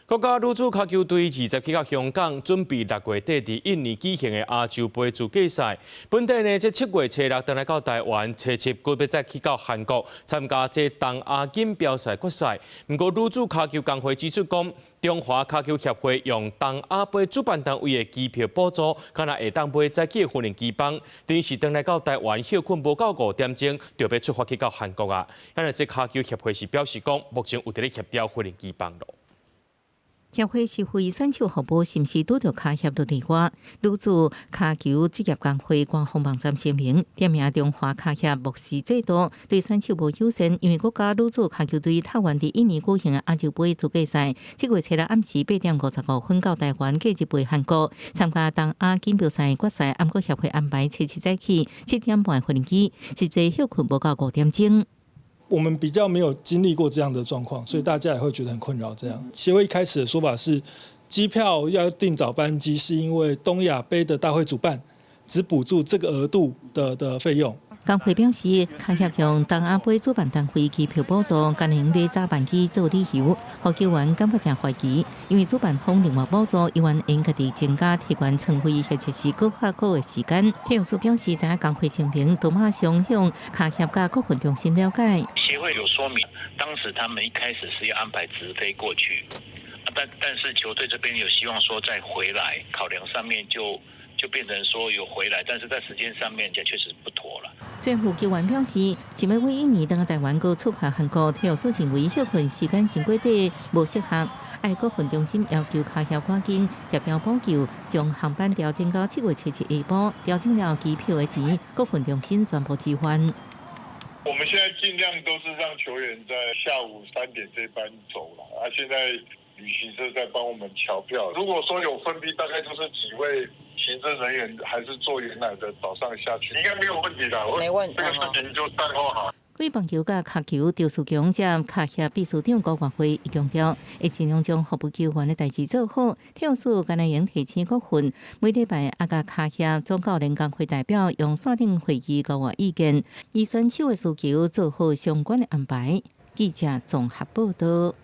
國家女子跤球隊20去到香港，準備6月底佇印尼舉行的亞洲盃資格賽。本底呢，這7月初六轉來到台灣，初七閣欲再去到韓國參加這東亞錦標賽決賽。毋過女子跤球工會指出講，中華跤球協會用東亞盃主辦單位的機票補助，敢若會當買早起的芬蘭機班，臨時轉來到台灣歇睏無夠5點鐘，就欲出發去到韓國啊。因為這跤球協會是表示講，目前有佇咧協調芬蘭機班囉。協會是為選手服務，是毋是拄著跤協就例外？女子跤球職業工會官方網站聲明，點名中華跤協漠視制度，對選手無友善。因為國家女子跤球隊泰灣佇印尼舉行的亞洲盃資格賽，7月初六暗時8點55分到台灣，隔日飛韓國參加東亞錦標賽決賽。毋過協會安排初七早起7點半飛機，實際歇睏無夠5點鐘。我們比較沒有經歷過這樣的狀況，所以大家也會覺得很困擾。這樣，協會一開始的說法是，機票要訂早班機，是因為東亞盃的大會主辦只補助這個額度的費用。工會表示，跤協用東亞盃主辦單位機票補助，敢用買早班機做理由，予球員感覺誠懷疑。因為主辦方另外補助，猶原應家己增加提懸床位或者是閣較好的時間。體育署表示，知影工會聲明，都馬上向跤協佮國訓中心了解。協會有說明，當時他們一開始是要安排直飛過去，但是球隊這邊有希望說再回來，考量上面就變成說有回來，但是在時間上面就確實不妥了。雖然球員表示，想欲為印尼轉來台灣閣出發韓國，體育署認為歇睏時間傷過短，無適合。愛國訓中心要求跤協趕緊協調補救，將航班調整到7月初七下晡，調整了機票的錢，國訓中心全部支還。我們現在盡量都是讓球員在下午3點這班走了，啊，現在旅行社在幫我們喬票。如果說有分批，大概就是幾位行政人員還是坐原來的早上下去，應該沒有問題的。沒問題。這個事情就善後好。對棒球佮跤球，趙樹強接跤協秘書長高國輝伊強調，會盡量將服務球員的代誌做好。體育署敢若會提醒國訓，每禮拜也佮跤協總教練工會代表用線頂會議交換意見，依選手的需求做好相關的安排。記者綜合報道。